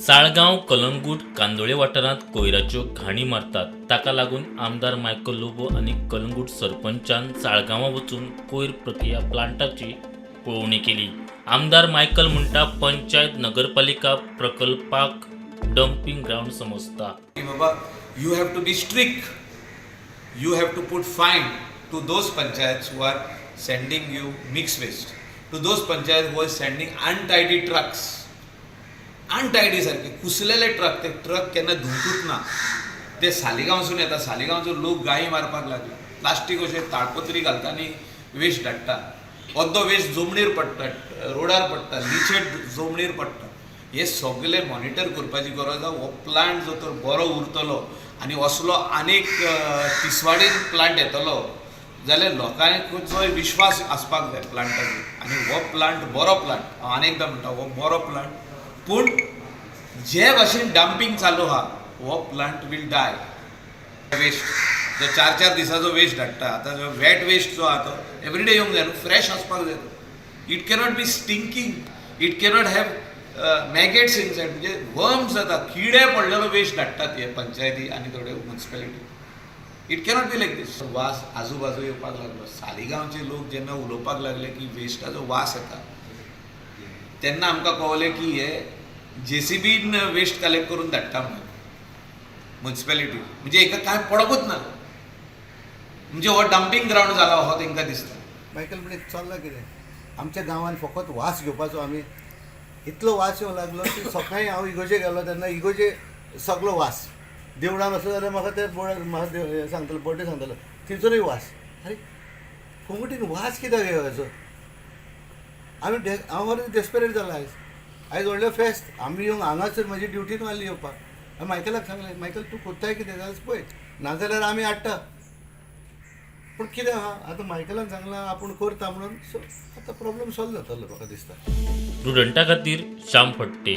साळगांव, कलंगूट, कांदोळे वाठारांत कोयराच्यो घाणी मारतात. ताका लागून आमदार मायकल लोबो आनी कलंगूट सरपंचान साळगांवां वचून कोयर प्रक्रिया प्लांटाची पळोवणी केली. आमदार मायकल म्हणटा, पंचायत नगरपालिका प्रकल्पाक डम्पिंग ग्रावंड समजता. की बाबा, you have to be strict, you have to put fine to those panchayats who are sending you mix waste, to those panchayat who are sending untidy trucks. Untidy सारखे कुसलेले truck, ते truck केन्ना धुवंकूच ना. ते सालिगांवसून येता. सालिगांवचो लोक गायी मारपाक लागले. प्लास्टीक अशें ताडपत्री घालता आनी वेस्ट धाडटा. अर्दो वेस्ट जमनीर पडटा, रोडार पडटा, लिचेट जमनीर पडटा. हे सगळे मॉनिटर करपाची गरज आहा. हो प्लांट जर तर बरो उरतलो आनी असलो आनीक तिसवाडीन प्लांट येतलो जाल्यार लोकांचोय विश्वास आसपाक जाय प्लांटाचेर. आनी हो प्लांट बरो प्लांट. हांव आनी एकदां म्हणटा, हो बरो प्लांट, पूण जे भाशेन डम्पिंग चालू आहा, हो प्लांट वील डाय. वेस्ट जो चार चार दिसाचो वेस्ट धाडटा, आतां जो वेट वेस्ट जो आहा तो एवरीडे येवंक जाय न्हू, फ्रेश आसपाक जाय तो. It cannot be stinking, it cannot have maggots inside, म्हणजे वर्म्स जाता, किडे पडलेलो वेस्ट धाडटात हे पंचायती आनी थोड्यो municipality. It cannot be like दीस. वास आजूबाजू येवपाक लागलो. सालिगांवचे लोक जेन्ना उलोवपाक लागले की वेस्टाचो वास येता, तेन्ना आमकां कळलें की हे जेसीबीन वेस्ट कलेक्ट करून धाडटा म्हणून म्युन्सिपेलिटी. म्हणजे हेका कांय पडपूच ना, म्हणजे हो डम्पिंग ग्रावंड जाला हो तांकां दिसता. मायकल, म्हणजे चल्लां कितें आमच्या गांवांत? फकत वास घेवपाचो आमी. इतलो वास येवंक लागलो की सकाळीं हांव इगोजे गेलो तेन्ना इगोजे सगलो वास. देवळान वचत जाल्यार म्हाका ते बोड म्हाका हें सांगतालो, बर्थडे सांगतालो, थंयसरूय वास. आरे, फुंगटीन वास कित्याक येवचो? आमी हांव मरे डेस्परेट जाला आयज. आयज व्हडलें फेस्त. आमी येवंक हांगासर म्हजी ड्युटीन मारली येवपाक. हांवें मायकलाक सांगलें, मायकल, तूं कोत्ताय कितें जाल्यार पळय, नाजाल्यार आमी हाडटा. पूण कितें आहा, आतां मायकलान सांगलां आपूण करता म्हणून. सो आतां प्रॉब्लम सॉल्व जातलो म्हाका दिसता. प्रुडंटा खातीर श्याम फडते.